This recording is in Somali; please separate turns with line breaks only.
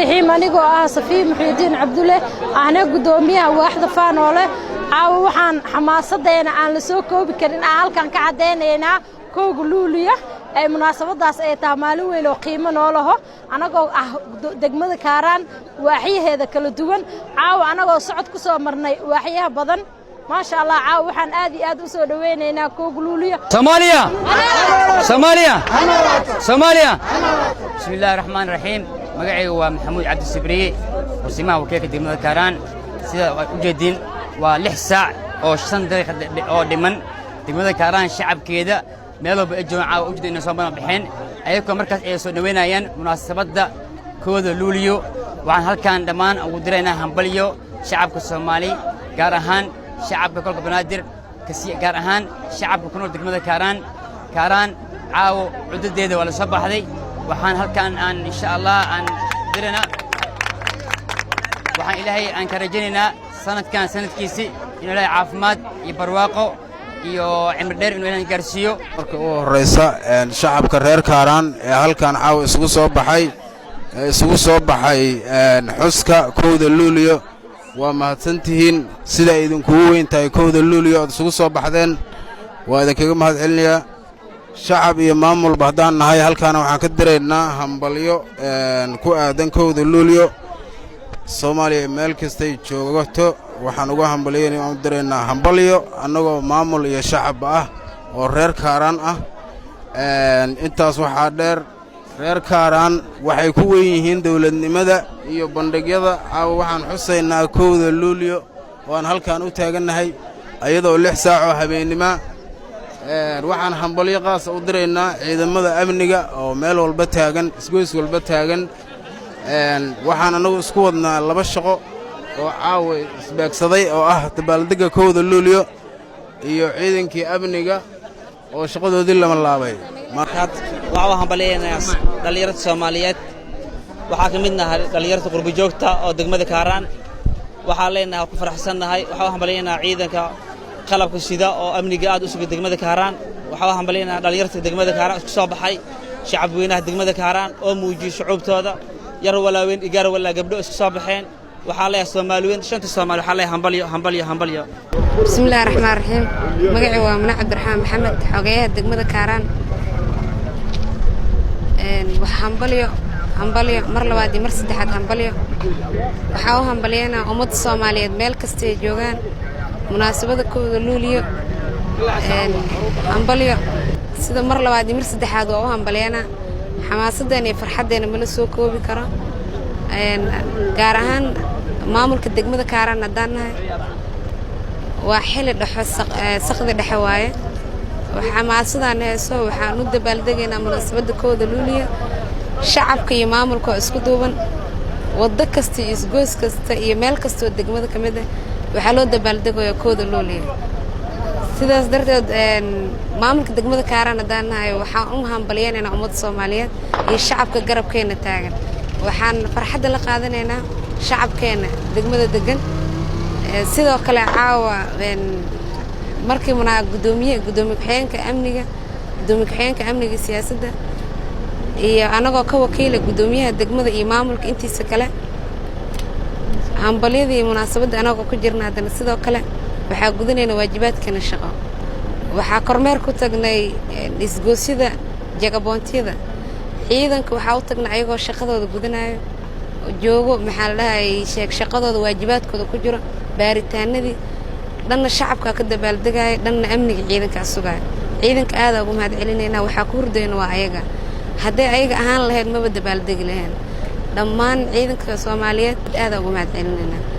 Raxiim. Anigoo ah Safiya Muxyidiin Cabdulle, ahna guddoomiyaha waaxda Faanoole, caawa waxaan xamaasaddeena aan la soo koobi karin aan halkan ka caddaynaynaa 1-da Luuliya ay munaasabaddaas ay tahay maalin weyn oo qiimo noo laho, annagoo ah degmada Kaaraan waaxyaheeda kala duwan. Caawa annagoo socod ku soo marnay waaxyaha badan, maasha Allah, caawa waxaan aad iyo aad u soo dhowaynaynaa 1-da Luuliya.
Soomaaliya, Soomaaliya, Soomaaliya! Bismi Illaahi Raxmaan Raxiim. Magacaygu waa Maxamuud Cabdisibriye, kusimaha wakiilka degmada Kaaraan. Sida aad u jeediin, waa 6 saac oo 5 daqiiqa oo dhiman. Degmada Kaaraan shacabkeeda meel walba ay joogaan caawa ujeeda inay soo badan baxeen, ayagoo markaas ay soo dhoweynayaan munaasabadda 1-da Luuliyo. Waxaan halkan dhammaan ugu diraynaa hambalyo shacabka Soomaali, gaar ahaan shacabka kolka Banaadir, gaar ahaan shacabka ku nool degmada Kaaraan. Kaaraan caawo cuddadeeda waa la soo baxday. Waxaan halkan aan insha Allah aan diraynaa, waxaan Ilaahay aan ka rajaynaynaa sanadkan sanadkiisi inuu Ilaahay caafimaad iyo barwaaqo iyo cimri dheer inuu Ilaahay gaarsiiyo.
Marka ugu horraysa, shacabka reer Kaaraan ee halkan caawa isugu soo baxay, ee isugu soo baxay xuska 1-da Luuliyo, waa mahadsantihiin. Sida ay idinkugu weyn tahay 1-da Luuliyo ood isugu soo baxdeen, waa idinkaga mahad celinayaa. Shacab iyo maamulba haddaan nahay, halkaana waxaan ka diraynaa hambalyo ku aadan 1-da Luuliyo. Soomaaliya meel kastay joogto waxaan uga hambalyayn u diraynaa hambalyo, annagoo maamul iyo shacabba ah oo reer Kaaraan ah. Intaas waxaa dheer, reer Kaaraan waxay ku weyn yihiin dawladnimada iyo bandhigyada. Caawa waxaan xusaynaa 1-da Luuliyo oo aan halkan u taagannahay ayadoo 6 saac oo habeennima. Waxaan hambalyo qaasa u diraynaa ciidamada amniga oo meel walba taagan, isgoys walba taagan. Waxaan annagu isku wadnaa laba shaqo oo caawa isbeegsaday, oo ah dabaaldegga 1-da Luuliyo iyo ciidankii amniga oo shaqadoodii lama laabay.
Waxaa u hambalyaynayaa dhallinyarta Soomaaliyeed. Waxaa ka mid nahay dhallinyarta qurbijoogta oo degmada Kaaraan. Waxaan leenahay ku faraxsannahay. Waxaa u hambalyaynayaa ciidanka qalabka sida oo amniga aad u sugay degmada Kaaraan. Waxaa u hambalyaynayaa dhallinyarta degmada Kaaraan isku soo baxay, shacab weynaha degmada Kaaraan oo muujiyey shucuubtooda, yar walaaweyn, igaar walaa gabdho isku soo baxeen. Waxaa leeyahay Soomaali weyn, shanta Soomaali, waxaa leeyahay hambalyo, hambalyo, hambalyo.
Bismillahi Raxmaan Raxiim. Magacii waa Mane Cabdiraxmaan Maxamed, xogeyaha degmada Kaaraan. Wax hambalyo, hambalyo, mar labaad iyo mar saddexaad hambalyo. Waxaa u hambalyaynaa ummadda Soomaaliyeed meel kasta ay joogaan munaasabada 1-da Luuliyo. Hambalyo sida mar labaad iyo mar saddexaad waa u hambalyaynaa. Xamaasaddeena iyo farxaddeena mala soo koobi karo. Gaar ahaan maamulka degmada Kaaraan haddaan nahay, waa xili dhexo, saqdi dhexe waaye. Xamaasadaan hayso, waxaan u dabaaldegaynaa munaasabadda 1-da Luuliya. Shacabka iyo maamulka oo isku duuban, waddo kasta iyo isgoys kasta iyo meel kasta oo degmada ka mid ah waxaa loo dabaaldegayaa 1-da Luuliya. Sidaas darteed, maamulka degmada Kaaraan haddaan nahay, waxaan u hambalyaynaynaa ummadda Soomaaliyeed iyo shacabka garabkeena taagan. Waxaan farxadda la qaadanaynaa shacabkeena degmada degan. Sidoo kale, caawa markii munaa gudoomiye, gudoomiye ku-xigeenka amniga, gudoomiye ku-xigeenka amniga iyo siyaasadda iyo anagoo ka wakiila guddoomiyaha degmada iyo maamulka intiisa kale, hambalyadii iyo munaasabadda anagoo ku jirna, haddana sidoo kale waxaa gudanayna waajibaadkeena shaqo. Waxaa kormeer ku tagnay isgoosyada, checkpoint-yada. Ciidanka waxaa u tagnay ayagoo shaqadooda gudanayo, joogo, maxaa la dhahay, sheeg, shaqadooda waajibaadkooda ku jiro, baaritaanadii. Dhanna shacabkaa ka dabaaldegaya, dhanna amniga ciidankaa sugaya. Ciidanka aadaa ugu mahad celinaynaa. Waxaa ku hurdayna waa ayaga. Hadday ayaga ahaan lahayd, maba dabaaldegi lahayn. Dhammaan ciidanka Soomaaliyeed aadaa ugu mahad celinaynaa.